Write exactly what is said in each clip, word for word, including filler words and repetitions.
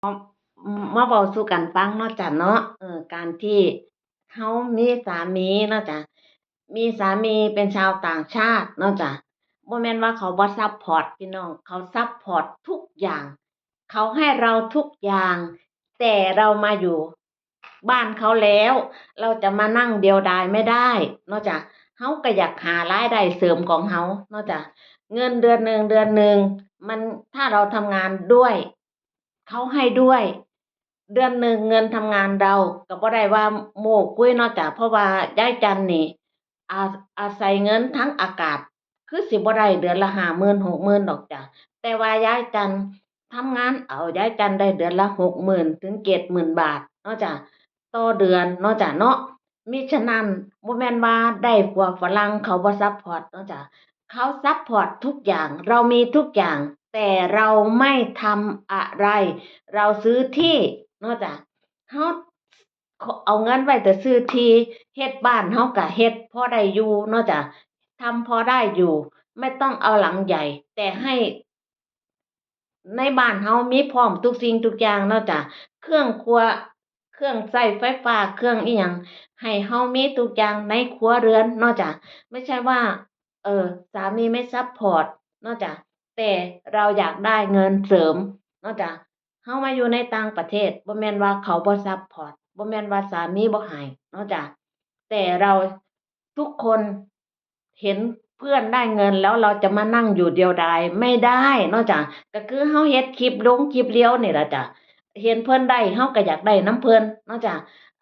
มาเว้าสู่กันฟังเนาะจ้ะเนาะ เออ การที่เฮามีสามีเนาะจ้ะ มีสามีเป็นชาวต่างชาติเนาะจ้ะ บ่แม่นว่าเขาบ่ซัปพอร์ตพี่น้อง เขาซัปพอร์ตทุกอย่าง เขาให้เราทุกอย่าง แต่เรามาอยู่บ้านเขาแล้ว เราจะมานั่งเดียวดายไม่ได้เนาะจ้ะ เฮาก็อยากหารายได้เสริมของเฮาเนาะจ้ะ เงินเดือนหนึ่ง เดือนหนึ่ง มัน ถ้าเราทำงานด้วย เขาให้ด้วย เดือนหนึ่งเงินทำงานเรา ก็บ่ได้ว่าโม้คุยเนาะจ้ะ เพราะว่ายายจันนี่ อา อาศัยเงินทั้งอากาศ คือสิบ่ได้เดือนละห้าหมื่น หกหมื่นดอกจ้ะ แต่ว่ายายจันทำงานเอา ยายจันได้เดือนละหกหมื่นถึงเจ็ดหมื่นบาทเนาะจ้ะ ต่อเดือนเนาะจ้ะเนาะ มิฉะนั้นบ่แม่นว่าได้ผัวฝรั่งเขาบ่ซัปพอร์ตเนาะจ้ะ เขาซัปพอร์ตทุกอย่าง เรามีทุกอย่าง แต่เราไม่ทำอะไร เราซื้อที่เนาะจ้ะ เฮาเอาเงินไว้แต่ซื้อที่ เฮ็ดบ้านเฮาก็เฮ็ดพอได้อยู่เนาะจ้ะ ทำพอได้อยู่ ไม่ต้องเอาหลังใหญ่ แต่ให้ ในบ้านเฮามีพร้อมทุกสิ่งทุกอย่างเนาะจ้ะ เครื่องครัว เครื่องใช้ไฟฟ้า เครื่องอิหยัง ให้เฮามีทุกอย่างในครัวเรือนเนาะจ้ะ ไม่ใช่ว่า เออ สามีไม่ซัปพอร์ตเนาะจ้ะ แต่เราอยากได้เงินเสริมเนาะจ้ะ เฮามาอยู่ในต่างประเทศ บ่แม่นว่าเขาบ่ซัปพอร์ต บ่แม่นว่าสามีบ่ให้เนาะจ้ะ แต่เราทุกคนเห็นเพื่อนได้เงินแล้วเราจะมานั่งอยู่เดียวดายไม่ได้เนาะจ้ะ ก็คือเฮาเฮ็ดคลิปลงคลิปเรียวนี่ล่ะจ้ะ เห็นเพิ่นได้เฮาก็อยากได้นำเพิ่นเนาะจ้ะ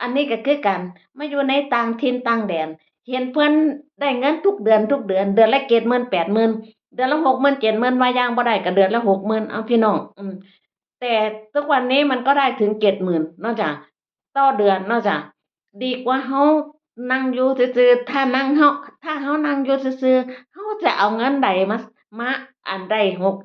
อันนี้ก็คือกัน มาอยู่ในต่างถิ่นต่างแดน เห็นเพิ่นได้เงินทุกเดือนทุกเดือน เดือนละเจ็ดหมื่นแปดหมื่น เดือนละหกหมื่นเจ็ดหมื่น ว่าอย่างบ่ได้ก็เดือนละหกหมื่น เอาพี่น้อง อืม แต่ทุกวันนี้มันก็ได้ถึงเจ็ดหมื่นเนาะจ้ะ ต่อเดือนเนาะจ้ะ ดีกว่าเฮานั่งอยู่ซื่อๆ ถ้านั่งเฮา ถ้าเฮานั่งอยู่ซื่อๆ เฮาจะเอาเงินใดมา มาอันใดหก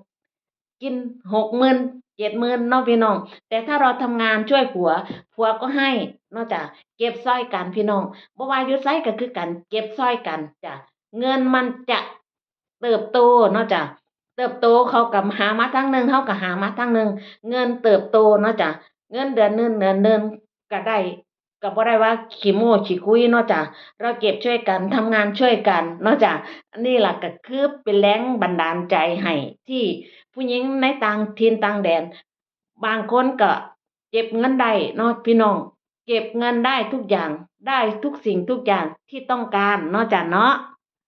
กินหกหมื่น เจ็ดหมื่นเนาะพี่น้อง แต่ถ้าเราทำงานช่วยผัว ผัวก็ให้เนาะจ้ะ เก็บซ่อยกันพี่น้อง บ่ว่าอยู่ไสก็คือกัน เก็บซ่อยกันจ้ะ เงินมันจะเติบโตเนาะจ้ะ เติบโต เขาก็หามาทางหนึ่ง เฮาก็หามาทางหนึ่ง เงินเติบโตเนาะจ้ะ เงินเดือนหนึ่ง เดือนหนึ่งก็ได้ ก็บ่ได้ว่าขี้โม้ขี้คุยเนาะจ้ะ เราเก็บช่วยกัน ทำงานช่วยกันเนาะจ้ะ อันนี้ล่ะก็คือเป็นแรงบันดาลใจให้ที่ผู้หญิงในต่างถิ่นต่างแดน บางคนก็เก็บเงินได้เนาะพี่น้อง เก็บเงินได้ทุกอย่าง ได้ทุกสิ่งทุกอย่างที่ต้องการเนาะจ้ะเนาะ